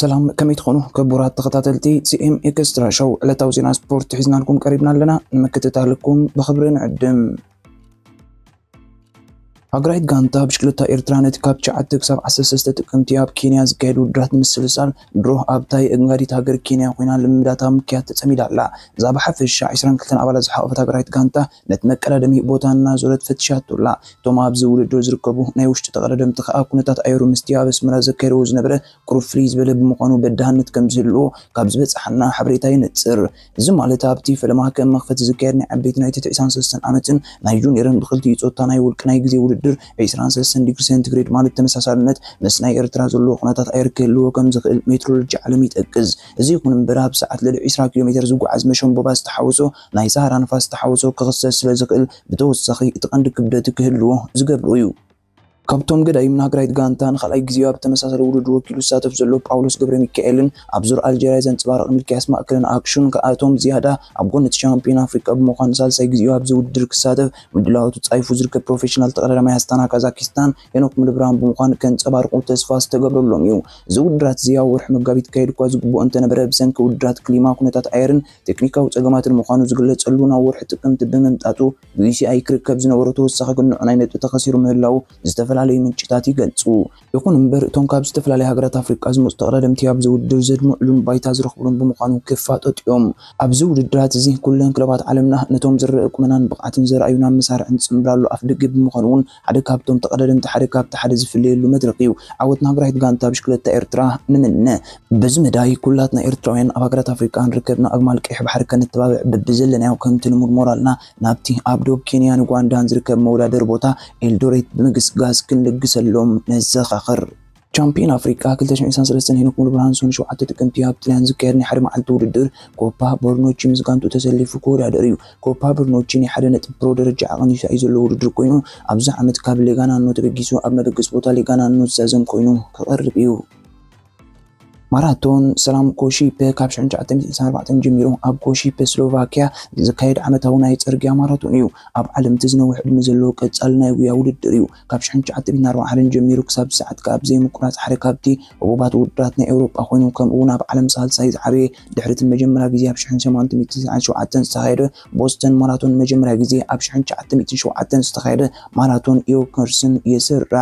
ሰላም፣ ከመይ ትኾኑ ክቡራት ተኸታተልቲ ሲኤም ኤክስትራ ሾው? ዕለታዊ ዜና ስፖርት ሒዝናልኩም ቀሪብና ኣለና፣ ንምክትታልኩም ብኽብሪ ንዕድም። ሃገራዊት ጋንታ ብሽክለታ ኤርትራ ነቲ ካብ ትሽዓተ ክሳብ ዓሰርተ ሰለስተ ጥቅምቲ ኣብ ኬንያ ዝካየድ ውድድራት ንምስልሳል ድሮ ኣብታ ኣእንጋዲት ሃገር ኬንያ ኮይና ልምምዳታ ምክያድ ተጸሚዳ ኣላ። እዛ ብሓፈሻ ዕስራን ክልተን ኣባላት ዝሓቆፈት ሃገራዊት ጋንታ ነቲ መቀዳደሚ ቦታ እናዞረት ፈትሻቶ ኣላ። እቶም ኣብዚ ውድድር ዝርከቡ ናይ ውሽጢ ተቐዳደምቲ ከኣ ኩነታት ኣየሩ ምስቲ ኣብ ኣስመራ ዘካየድዎ ዝነበረ ቁሩብ ፍልይ ዝበለ ብምዃኑ በዳህነት ከም ዝህልዎ ካብ ዝበጽሓና ሓበሬታ የነጽር። እዚ ማለት ኣብቲ ፈለማ ከም መኽፈቲ ዝካየድ ናይ ዓበይቲ ናይ ትሕቲ ዕስራን ሰለስተን ዓመትን ናይ ጁኒየርን ብክልቲኡ ጾታ ናይ ውልቂ ናይ ግዜ ውድድር ዕስራን ሰለስተን ዲግሪ ሴንቲግሬድ ማለት ተመሳሳልነት ምስ ናይ ኤርትራ ዘለዎ ኩነታት ኣየር ክህልዎ ከም ዝኽእል ሜትሮሎጂ ዓለም ይጠቅስ። እዚ ይኹን እምበር ኣብ ሰዓት ልዕሊ ዕስራ ኪሎ ሜትር ዝጓዓዝ መሸንቦባ ዝተሓወሶ ናይ ሰሃራ ንፋስ ዝተሓወሶ ክኽሰት ስለ ዝኽእል ብተወሳኺ እቲ ቀንዲ ክብደት ክህልዎ ዝገብሮ እዩ። ካብቶም ገዳይም ንሃገራዊት ጋንታ ንኻልኣይ ግዜኡ ኣብ ተመሳሳሊ ውድድር ወኪሉ ዝሳተፍ ዘሎ ጳውሎስ ገብረ ሚካኤልን ኣብ ዙር ኣልጀርያ ዘንጸባርቕ ሚልክያስ ማእከልን ኣክሹን ከኣቶም ዝያዳ ኣብ ጎኒ እቲ ሻምፒዮን ኣፍሪቃ ብምዃን ንሳልሳይ ግዜኡ ኣብዚ ውድድር ክሳተፍ ምድላዋቱ ጻይፉ ዝርከብ ፕሮፌሽናል ተቐዳዳማይ ኣስታና ካዛኪስታን ሄኖክ ምልብራን ብምዃን ከንጸባርቑ ተስፋ ዝተገብረሎም እዩ። እዚ ውድድራት እዚ ኣብ ወርሒ መጋቢት ክካየድ እኳ ዝግብኦ እንተነበረ ብሰንኪ ውድድራት ክሊማ፣ ኩነታት ኣየርን ቴክኒካዊ ጸገማትን ምዃኑ ዝግለጸሉ ናብ ወርሒ ጥቅምቲ ብምምጣጡ ብዩሲኣይ ክርከብ ዝነበሮ ተወሳኺ ክንዑ ናይ ነጥቢ ተኸሲሩ ምህላዉ ዝተፈላለዩ ምንጭታት ይገልጹ። ይኹን እምበር እቶም ካብ ዝተፈላለዩ ሃገራት ኣፍሪቃ ዝመጹ ተቐዳደምቲ ኣብዚ ውድድር ዘድምዕሉን ባይታ ዝረኽብሉን ብምዃኑ ክፋጠጡ እዮም። ኣብዚ ውድድራት እዚ ኩለን ክለባት ዓለምና ነቶም ዝረአ ቁመናን ብቕዓትን ዘርኣዩ ናብ መሳርዕን ዝጽንብራሉ ኣፍደገ ብምዃኑ እውን ሓደ ካብቶም ተቐዳደምቲ ሓደ ካብቲ ሓደ ዝፍለየሉ መድረኽ እዩ። ዓወት ንሃገራዊት ጋንታ ብሽክለታ ኤርትራ ንምነ። በዚ መዳይ ኩላትና ኤርትራውያን ኣብ ሃገራት ኣፍሪቃ ንርከብና ኣግማል ቀይሕ ባሕሪ ከነተባብዕ በብዘለናዮ ከምቲ ልሙድ ሞራልና ናብቲ ኣብ ዶብ ኬንያን ኡጋንዳን ዝርከብ መወዳደሪ ቦታ ኤልዶሬት ብምግስጋስ ክንልግሰሎም ነዘኻኽር። ቻምፒዮን ኣፍሪቃ ክልተ ሽሕን ዕስራን ሰለስተን ሄኖክ ሙሉብርሃን ሰኑይ ሸውዓተ ጥቅምቲ ኣብ ጥልያን ዝካየድ ናይ ሓደ መዓልቲ ውድድር ኮፓ በርኖቺ ምስ ጋንቱ ተሰሊፉ ክወዳደር እዩ። ኮፓ በርኖቺ ናይ ሓደ ነጥቢ ፕሮ ደረጃ ኣቐኒሱ እዩ ዘሎ ውድድር ኮይኑ ኣብዚ ዓመት ካብ ሌጋናኖ ተበጊሱ ኣብ መበገሲ ቦታ ሌጋናኖ ዝዛዘም ኮይኑ ክቐርብ እዩ። ማራቶን ሰላም ኮሺፐ ካብ ሽሕን ትሽዓተ ሚእትን ዕስራን ኣርባዕተን ጀሚሩ ኣብ ኮሺፐ ስሎቫኪያ ዝካየድ ዓመታዊ ናይ ጽርግያ ማራቶን እዩ። ኣብ ዓለም እቲ ዝነውሕ ዕድመ ዘለዎ ቀጻሊ ናይ ጉያ ውድድር እዩ። ካብ ሽሕን ትሽዓተ ሚእትን ኣርባዓን ሓደን ጀሚሩ ክሳብ ሰዓት ካብ ዘይምቁራጽ ሓደ ካብቲ ህቡባት ውድድራት ናይ ኤውሮጳ ኮይኑ ከምኡ እውን ኣብ ዓለም ሳልሳይ ዝዓበየ ድሕሪ እቲ መጀመርያ ግዜ ኣብ ሽሕን ሸሞንተ ሚእትን ትስዓን ሸውዓተን ዝተኻየደ ቦስተን ማራቶን መጀመርያ ግዜ ኣብ ሽሕን ትሽዓተ ሚእትን ሸውዓተን ዝተኻየደ ማራቶን ኢዮከርስን የስርዕ።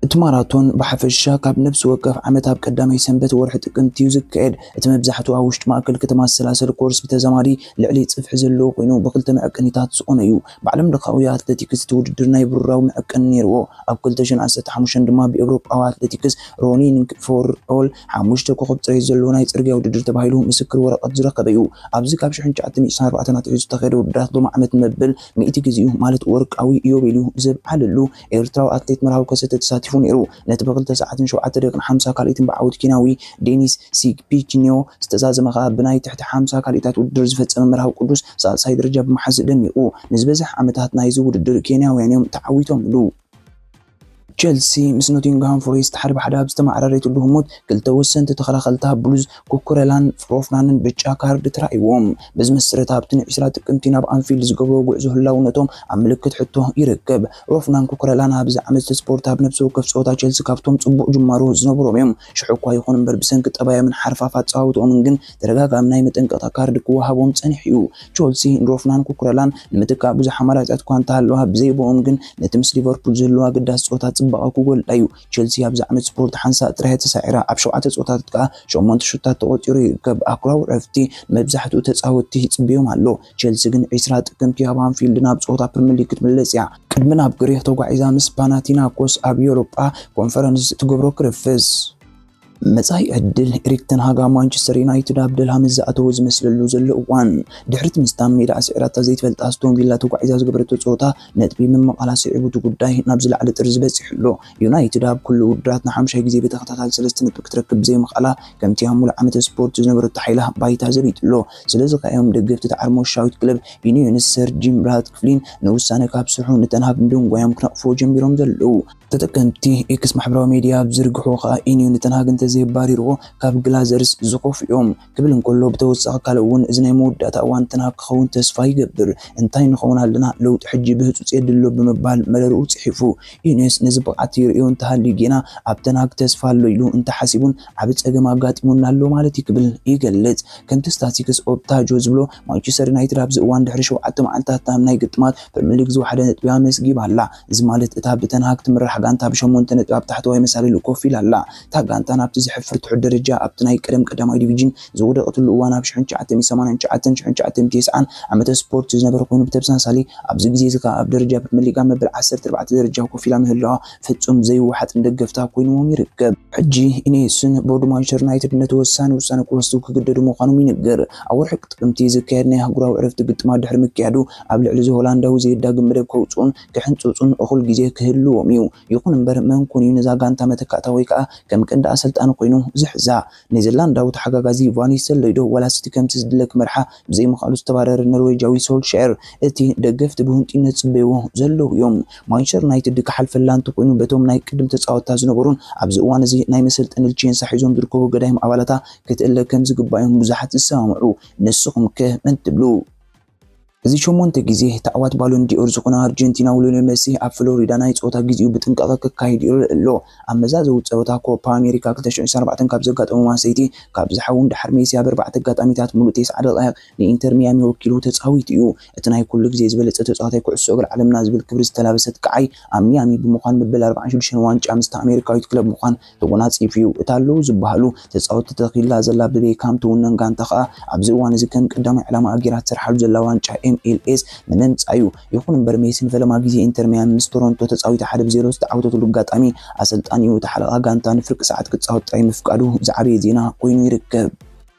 እቲ ማራቶን ብሓፈሻ ካብ ነፍሲ ወከፍ ዓመት ኣብ ቀዳማይ ሰንበት ወርሒ ጥቅምቲ እዩ ዝካየድ። እቲ መብዛሕትኡ ኣብ ውሽጢ ማእከል ከተማ ዝሰላሰል ኮርስ ብተዛማዲ ልዕሊ ጽፍሒ ዘለዎ ኮይኑ ብክልተ መዐቀኒታት ዝቖመ እዩ። ብዓለም ለኻዊ ኣትሌቲክስ እቲ ውድድር ናይ ብሩራዊ መዐቀኒ ነይርዎ። ኣብ ክልተ ሽሕን ዓሰርተ ሓሙሽተን ድማ ብኤውሮጳዊ ኣትሌቲክስ ሮኒንግ ፎር ኦል ሓሙሽተ ኮኸብ ጽሬት ዘለዎ ናይ ጽርግያ ውድድር ተባሂሉ ምስክር ወረቐት ዝረኸበ እዩ። ኣብዚ ካብ ሽሕን ትሽዓተ ሚእትን ዕስራን ኣርባዕተን ኣትሒዙ ዝተኻየደ ውድድራት ሎሚ ዓመት ንመበል ሚእቲ ግዜኡ ማለት ወርቃዊ ኢዮቤልዩ ዘብዓለሉ ኤርትራዊ ኣትሌት መርሃዊ ከሰተ ተሳቲፉ ነይሩ። ነቲ ብክልተ ሰዓትን ሸውዓተ ደቂቕን ሓምሳ ካልኢትን ብዓወት ኬንያዊ ዴኒስ ሲግፒችኒዮ ዝተዛዘመ ከኣ ብናይ ትሕቲ ሓምሳ ካልኢታት ውድድር ዝፈጸመ መርሃዊ ቅዱስ ሳልሳይ ደረጃ ብምሓዝ ደሚቑ። ንዝበዝሕ ዓመታት ናይዚ ውድድር ኬንያውያን እዮም ተዓዊቶምሉ። ቸልሲ ምስ ኖቲንግሃም ፎሬስት ሓደ ብሓደ ኣብ ዝተመዓራረየትሉ ህሞት ክልተ ወሰንቲ ተኸላኸልታ ብሉዝ ኩኩረላን ሮፍናንን ብጫ ካርድ ተራእይዎም። በዚ መሰረት ኣብቲ ንዕስራ ጥቅምቲ ናብ ኣንፊልድ ዝገብርዎ ጉዕዞ ህላውነቶም ኣብ ምልክት ሕቶ ይርከብ። ሮፍናን ኩኩረላን ኣብዚ ዓመት ስፖርት ኣብ ነፍሲ ወከፍ ጸወታ ቸልሲ ካብቶም ጽቡቕ ጅማሮ ዝነበሮም እዮም። ሽዑ እኳ ይኹን እምበር ብሰንኪ ጠባዮምን ሓርፋፍ ኣጸዋውትኦምን ግን ተደጋጋሚ ናይ መጠንቀቕታ ካርድ ክወሃቦም ጸኒሑ እዩ። ቸልሲ ንሮፍናን ኩኩረላን ንምትካእ ብዙሕ ኣማራጺታት እኳ እንተሃለዋ ብዘይብኦም ግን ነቲ ምስ ሊቨርፑል ዝህልዋ ኣገዳሲ ጸወታ ጽባቐ ክጎልዳ እዩ። ቸልሲ ኣብዚ ዓመት ስፖርት ሓንሳእ ጥራይ ተሳዒራ ኣብ ሸውዓተ ጸወታታት ከኣ ሸሞንተ ሹታት ተቖጺሩ ይርከብ። ኣኩራዊ ዕረፍቲ መብዛሕትኡ ተጻወትቲ ይጽብዮም ኣሎ። ቸልሲ ግን ዕስራ ጥቅምቲ ኣብ ኣንፊልድ ናብ ጸወታ ፕሪምየር ሊግ ክትምለስ እያ። ቅድሚ ናብ ግሪኽ ተጓዒዛ ምስ ፓናቲናኮስ ኣብ ዩሮጳ ኮንፈረንስ ትገብሮ ክርፍስ። መጻኢ ዕድል ኤሪክ ተን ሃግ ኣብ ማንቸስተር ዩናይትድ ኣብ ደልሃ ምስ ዝኣተወ ዝመስለሉ ዘሎ እዋን፣ ድሕሪ እቲ ምስቲ ኣብ ሜዳ ኣስዒራታ ዘይትፈልጥ ኣስቶን ቪላ ተጓዒዛ ዝገበረቶ ጸወታ ነጥቢ ምምቓላ ስዒቡ እቲ ጉዳይ ናብ ዝለዓለ ጥርዚ በጺሑ ኣሎ። ዩናይትድ ኣብ ኩሉ ውድድራት ንሓምሻይ ግዜ ብተኸታታሊ ሰለስተ ነጥቢ ክትረክብ ብዘይምኽኣላ ከምቲ ኣብ ሙሉእ ዓመተ ስፖርት ዝነበረቶ ሓይላ ባይታ ዘቢጡ ኣሎ። ስለዚ ከኣ እዮም ደገፍቲ እቲ ዓርሞሻዊት ክለብ ዩኒዮን ሰር ጂም ራትክሊፍን ንውሳነ ካብ ስርሑ ንተን ሃግ ምድንጓዮም ክነቕፍዎ ጀሚሮም ዘለዉ። ተጠቀምቲ ኤክስ ማሕበራዊ ሜድያ ኣብ ዝርግሕዎ ከኣ ዩኒዮን ንተን ሃግ እንተ ዘየባሪርዎ ካብ ግላዘርስ ዝኾፉ እዮም ክብል እንከሎ፣ ብተወሳኺ ካልእ እውን እዚ ናይ መወዳእታ እዋን ተንሃግ ክኸውን ተስፋ ይገብር። እንታይ ንኸውን ኣለና? ለውጢ ሕጂ ብህጹጽ የድሎ ብምባል መረርኡ ጽሒፉ። ዩኔስ ነዚ ብቕዓት ይርእዮ እንተሃልዩ ጌና ኣብ ተንሃግ ተስፋ ኣሎ ኢሉ እንተሓሲቡን ዓቢ ጸገም ኣጋጢሙና ኣሎ ማለት እዩ ክብል ይገልጽ። ከምቲ ስታቲክስ ኦፕታጆ ዝብሎ፣ ማንቸስተር ዩናይትድ ኣብዚ እዋን ድሕሪ ሸውዓተ መዓልታት ናብ ናይ ግጥማት ፕሪምየር ሊግ ዝወሓደ ነጥቢ ኣመዝጊባ ኣላ። እዚ ማለት እታ ብተንሃግ ትምራሕ ጋንታ ብሸሞንተ ነጥቢ ኣብ ታሕተዋይ መሳልል ኮፍ ኢላ ኣላ። እታ ጋንታ ናብቲ ዝሕፍር ትሑት ደረጃ ኣብቲ ናይ ቀደም ቀዳማይ ዲቪዥን ዝወደቐትሉ እዋን ኣብ ሽሕን ትሽዓተ ሚእትን ሰማንያን ትሽዓተን፣ ሽሕን ትሽዓተ ሚእትን ተስዓን ዓመተ ስፖርት ዝነበረ ኮይኑ፣ ብተመሳሳሊ ኣብዚ ግዜ እዚ ከኣ ኣብ ደረጃ ፕሪምየር ሊግ ኣብ መበል ዓሰርተ ኣርባዕተ ደረጃ ኮፍ ኢላ ምህላዋ ፍጹም ዘይወሓጥ ንደገፍታ ኮይንዎም ይርከብ። ሕጂ ኢኔስን ቦርድ ማንቸስተር ዩናይትድ ነቲ ወሳኒ ውሳነ ክወስዱ ክግደዱ ምዃኖም ይንገር። ኣብ ወርሒ ጥቅምቲ ዝካየድ ናይ ኣህጉራዊ ዕረፍቲ ግጥማት ድሕሪ ምክያዱ፣ ኣብ ልዕሊ እዚ ሆላንዳዊ ዘየዳግም መደብ ከውጽኡን ክሕንጽጹን እኹል ግዜ ክህልዎም እዩ። ይኹን እምበር፣ መን ኮን እዩ ነዛ ጋንታ መተካእታ ወይ ከኣ ከም ቀንዲ ኣሰልጣኒ ኮይኑ ዝሕዛ? ኔዘርላንዳዊ ተሓጋጋዚ ቫን ኒስተልሮይ ዶ፣ ዋላስ እቲ ከምቲ ዝድለ ክመርሓ ብዘይምኽኣሉ ዝተባረረ ኖርዌጃዊ ሶልሻየር? እቲ ደገፍቲ ብህንጡይነት ዝጽበይዎ ዘለዉ እዮም። ማንቸስተር ዩናይትድ ክሓልፈላ እንተኾይኑ፣ በቶም ናይ ቅድም ተጻወትታ ዝነበሩን ኣብዚ እዋን እዚ ናይ መሰልጠኒ ሊቸንሳ ሒዞም ዝርከቡ ገዳይም ኣባላታ ክትእለ ከም ዝግባእ እዮም ብዙሓት ዝሰማምዑ። ንስኹም ከ መን ትብሉ? እዚ ሸሞንተ ግዜ ተዓዋቲ ባሎን ዲኦር ዝኾነ ኣርጀንቲናዊ ሊዮኔል መሲ ኣብ ፍሎሪዳ ናይ ጸወታ ግዜኡ ብጥንቃቐ ክካየድ ይረአ ኣሎ። ኣብ መዛዘዊ ጸወታ ኮፓ ኣሜሪካ ክልተ ሽሕን ዕስራን ኣርባዕተን ካብ ዘጋጠሙ ማንሲቲ፣ ካብ ዝሓውን ድሓር ሜሲ ኣብ ኣርባዕተ ኣጋጣሚታት ምሉእ ተስዓ ደቂቕ ንኢንተር ሚያሚ ወኪሉ ተጻዊቱ እዩ። እቲ ናይ ኩሉ ግዜ ዝበለጸ ተጻዋታይ ኩዕሶ እግሪ ዓለምና ዝብል ክብሪ ዝተላበሰት ከዓይ ኣብ ሚያሚ ብምዃን መበል ኣርባዓን ሽዱሽተን ዋንጫ ምስታ ኣሜሪካዊት ክለብ ምዃን ተጎናጺፉ እዩ። እታ ኣለዉ ዝበሃሉ ተጻወትቲ ተተኺላ ዘላ ብቤካም ትውነን ጋንታ ከኣ ኣብዚ እዋን እዚ ከም ቀዳማይ ዕላማ ኣጊራ ትሰርሓሉ ዘላ ዋንጫ ኤም ኤል ኤስ ንምምጻእ እዩ። ይኹን እምበር ሜሲ ንፈለማ ግዜ ኢንተር ሚያሚ ምስ ቶሮንቶ ተጻዊታ ሓደ ብዜሮ ዝተዓወተትሉ ኣጋጣሚ ኣሰልጣኒኡ እታ ሓለቓ ጋንታ ንፍርቂ ሰዓት ክጻወት ጥራይ ምፍቃዱ ዝዓበየ ዜና ኮይኑ ይርከብ።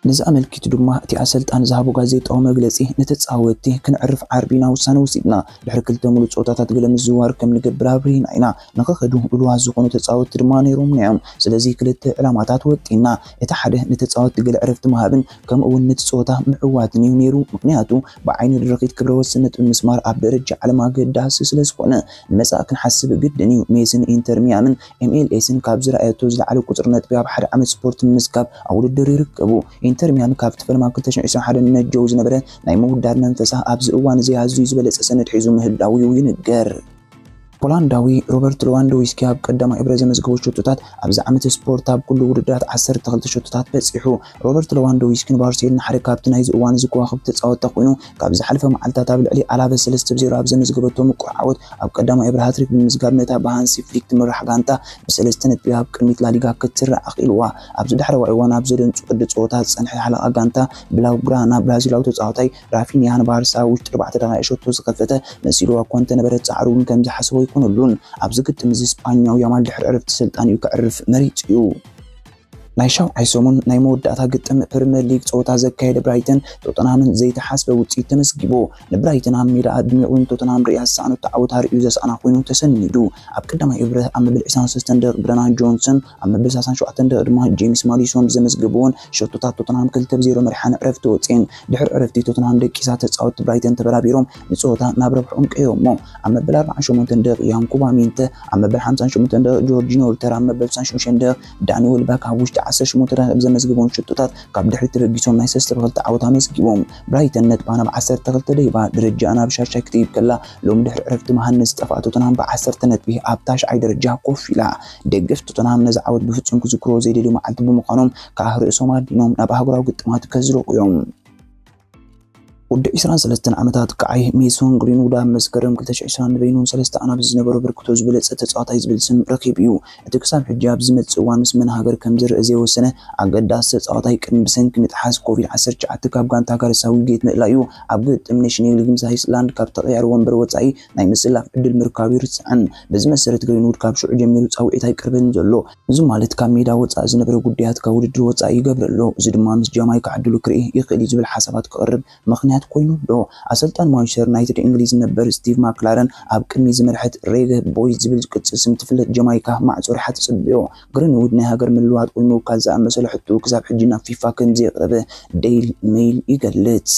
ነዚ ኣመልኪቱ ድማ እቲ ኣሰልጣኒ ዝሃቦ ጋዜጣዊ መግለጺ፣ ንተጻወትቲ ክንዕርፍ ዓርቢ ኢና ውሳነ ወሲድና። ድሕሪ ክልተ ሙሉእ ጸወታታት ገለ ምዝውዋር ከም ንገብር ኣብሪህና ኢና። ንኽኸዱ ድሉዋት ዝኾኑ ተጻወትቲ ድማ ነይሮምና እዮም። ስለዚ ክልተ ዕላማታት ወጢና። እቲ ሓደ ንተጻወትቲ ገለ ዕረፍቲ ምሃብን ከምኡ እውን ነቲ ጸወታ ምዕዋትን እዩ ነይሩ። ምኽንያቱ ብዓይኒ ድርኺት ክብረ ወሰን ነጥቢ ምስማር ኣብ ደረጃ ዓለም ኣገዳሲ ስለ ዝኾነ ንመጻኢ ክንሓስብ ግድን እዩ። ሜስን ኢንተር ሚያምን ኤም ኤል ኤስን ካብ ዝረኣየቶ ዝለዓለ ቁጽሪ ነጥቢ ኣብ ሓደ ዓመት ስፖርት ንምምዝጋብ ኣብ ውድድር ይርከቡ። ኢንተር ሚያሚ ካብቲ ፈለማ ክልተ ሽሕን ዕስራን ሓደን ነጀው ዝነበረ ናይ ምውዳድ መንፈሳ ኣብዚ እዋን እዚ ኣዝዩ ዝበለጸ ሰነድ ሒዙ ምህላዉ ይንገር። ፖላንዳዊ ሮበርት ሌዋንዶውስኪ ኣብ ቀዳማይ እብረ ዘመዝገቦ ሸቶታት ኣብዚ ዓመት ስፖርት ኣብ ኩሉ ውድድራት ዓሰርተ ክልተ ሸቶታት በጺሑ። ሮበርት ሌዋንዶውስኪ ንባርሴሎና ሓደ ካብቲ ናይዚ እዋን እዚ ከዋኽብቲ ተጻወትታ ኮይኑ፣ ካብ ዝሓለፈ መዓልታት ኣብ ልዕሊ ኣላቨስ ሰለስተ ብ ዜሮ ኣብ ዘመዝገበቶ ምቁር ዓወት ኣብ ቀዳማይ እብረ ሃትሪክ ብምምዝጋብ ነታ ብሃንሲ ፍሊክ ትምራሕ ጋንታ ብሰለስተ ነጥቢ ኣብ ቅድሚት ላሊጋ ክትስራዕ ኣኽኢልዋ። ኣብዚ ዳሕረዋይ እዋን ኣብ ዘደንጹ ቅዲ ጸወታ ዝጸንሐ ሓለቓ ጋንታ ብላውግራና ብራዚላዊ ተጻዋታይ ራፊኒያ ንባርሳ ውሽጢ ኣርባዕተ ደቂቕ ሸቶ ዝኸፈተ መሲልዋ እኳ እንተነበረ፣ ጻዕሩ ግን ከም ዝሓሰቦ ኣይኮነሉን። ኣብዚ ግጥም እዚ ስጳኛዊ ያማል ድሕሪ ዕረፍቲ ሰልጣኒኡ ከዕርፍ መሪጹ እዩ። ናይ ሻውዓይ ሰሙን ናይ መወዳእታ ግጥም ፕሪምየር ሊግ ጸወታ ዘካየደ ብራይተን ቶተንሃምን ዘይተሓስበ ውጽኢት ተመስጊቡ። ንብራይተን ኣብ ሜዳ ኣድሚቑ ንቶተንሃም ርእያ ዝሰኣነቶ ዓወት ኣርእዩ ዘስኣና ኮይኑ ተሰኒዱ። ኣብ ቀዳማይ እብረ ኣብ መበል ዕስራን ሰለስተን ደቂቕ ብረናን ጆንሰን፣ ኣብ መበል ሰላሳን ሸውዓተን ደቂቕ ድማ ጄምስ ማዲሶን ብዘመዝገበወን ሸቶታት ቶተንሃም ክልተ ብ ዜሮ መሪሓ ንዕረፍቲ ወጽኤን። ድሕሪ ዕረፍቲ ቶተንሃም ደቂሳ ተጻወትቲ ብራይተን ተበራቢሮም ንጸወታ ናብ ረብሕኦም ቀይሮሞ። ኣብ መበል ኣርባዓን ሸሞንተን ደቂቕ ያንኩባ ሚንተ፣ ኣብ መበል ሓምሳን ሸሞንተን ደቂቕ ጆርጂኖ ሪተር፣ ኣብ መበል ስሳን ሽዱሽተን ደቂቕ ዳኒ ዌልበክ ኣብ ውሽጢ ዓሰርተ ሸሞንተ ደቂቕ ብዘመዝግቦም ሸቶታት ካብ ድሕሪት ተበጊሶም ናይ ሰለስተ ብ ክልተ ዓወት ኣመዝጊቦም። ብራይተን ነጥባ ናብ ዓሰርተ ክልተ ደይባ ደረጃኣ ናብ ሻሻይ ክትይብ ከላ፣ ሎሚ ድሕሪ ዕረፍቲ መሃነስ ዝጠፍኣ ቶተንሃም ብ ዓሰርተ ነጥቢ ኣብ ታሽዓይ ደረጃ ኮፍ ኢላ። ደገፍቲ ቶተንሃም ነዚ ዓወት ብፍጹም ክዝክርዎ ዘይደልዩ መዓልቲ ብምዃኖም ከኣ ርእሶም ኣዲኖም ናብ ኣህጉራዊ ግጥማት ከዝልቑ እዮም። ወዲ ዕስራን ሰለስተን ዓመታት ከዓይ ሜሶን ግሪንውድ ኣብ መስከረም ክልተ ሽሕን ዕስራን ንበይኑ ሰለስተ ኣናብ ዝነበሮ ብርክቶ ዝበለጸ ተጻዋታይ ዝብል ስም ረኺቡ እዩ። እቲ ክሳብ ሕጂ ኣብ ዝመጽእ እዋን ምስ መን ሃገር ከም ዝርእ ዘይወሰነ ኣገዳሲ ተጻዋታይ ቅድሚ ብሰንኪ ምጥሓስ ኮቪድ ዓሰርተ ትሽዓተ ካብ ጋንታ ጋርሳ ውግየት ምእላዩ ኣብ ግጥም ኔሽንስ ሊግ ምስ ኣይስላንድ ካብ ተቐያሪ ወንበር ወጻኢ ናይ ምስላፍ ዕድል ምርካቡ ይርስዕን። በዚ መሰረት ግሪንውድ ካብ ሽዑ ጀሚሩ ጻውዒት ኣይቀርበን ዘሎ። እዚ ማለት ካብ ሜዳ ወጻኢ ዝነበረ ጉዳያት ካብ ውድድር ወጻኢ ይገብር ኣሎ። እዚ ድማ ምስ ጃማይካ ዕድሉ ክርኢ ይኽእል እዩ ዝብል ሓሳባት ክቕርብ ምኽንያት ኮይኑ ኣሎ። ኣሰልጣኒ ማንቸስተር ዩናይትድ እንግሊዝ ነበር ስቲቭ ማክላረን ኣብ ቅድሚ ዝመርሐት ሬገ ቦይዝ ዝብል ቅጽል ስም ትፍለጥ ጀማይካ ማዕጾ ሪሓ ትጽብዮ። ግሪንውድ ናይ ሃገር ምልዋጥ ወይ ምውካል ዝኣመሰለ ሕቶ ክሳብ ሕጂ ናብ ፊፋ ከም ዘየቕረበ ዴይሊ ሜይል ይገልጽ።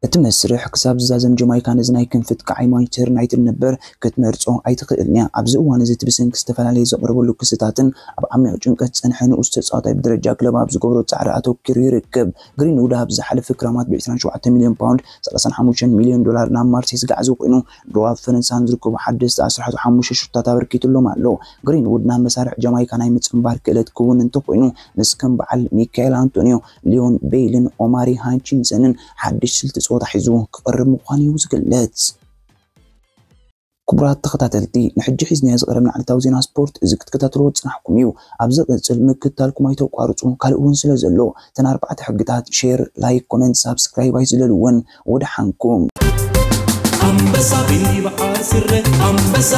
እቲ መስርሕ ክሳብ ዝዛዘም ጀማይካ ነዚ ናይ ክንፊ ጥቃዓይ ማንቸስተር ዩናይትድ ነበር ክትመርጾ ኣይትኽእልን እያ። ኣብዚ እዋን እዚ እቲ ብሰንኪ ዝተፈላለየ ዘቕርበሉ ክስታትን ኣብ ዓሚቕ ጭንቀት ዝጸንሐ ንኡስ ተጻዋታይ ብደረጃ ክለብ ኣብ ዝገብሮ ጻዕሪ ኣተኪሩ ይርከብ። ግሪንውድ ኣብ ዝሓለፈ ክረማት ብ27 ሚልዮን ፓውንድ፣ 35 ሚልዮን ዶላር ናብ ማርሴይ ዝገዓዘ ኮይኑ፣ ድሮ ኣብ ፈረንሳ ንዝርከቡ ሓደስቲ ኣስራሕቱ ሓሙሽተ ሹታት ኣበርኪትሎም ኣሎ። ግሪንውድ ናብ መሳርዕ ጀማይካ ናይ ምጽንባር ክእለት ክውን እንተኾይኑ፣ ምስ ከም በዓል ሚካኤል ኣንቶኒዮ፣ ሊዮን ቤይልን ኦማሪ ሃንቺንሰንን ሓድሽ ስልቲ ጸወታ ሒዙ ክቐርብ ምዃኑ እዩ ዝግለጽ። ክቡራት ተኸታተልቲ፣ ንሕጂ ሒዝናዮ ዝቐረብና ዕለታዊ ዜና ስፖርት እዚ ክትከታተልዎ ዝጸናሕኩም እዩ። ኣብ ዝቕጽል ምክትታልኩም ኣይተቋርጹ፣ ካልእ እውን ስለ ዘሎ። እተን ኣርባዕተ ሕግታት፣ ሼር፣ ላይክ፣ ኮመንት፣ ሳብስክራይብ ኣይዝለልወን። ወደ ሓንኩም። ኣንበሳ ቢኒ በዓል ስረ፣ ኣንበሳ።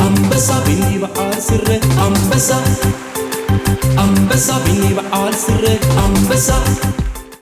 ኣንበሳ ቢኒ በዓል ስረ፣ ኣንበሳ። ኣንበሳ ቢኒ በዓል ስረ፣ ኣንበሳ።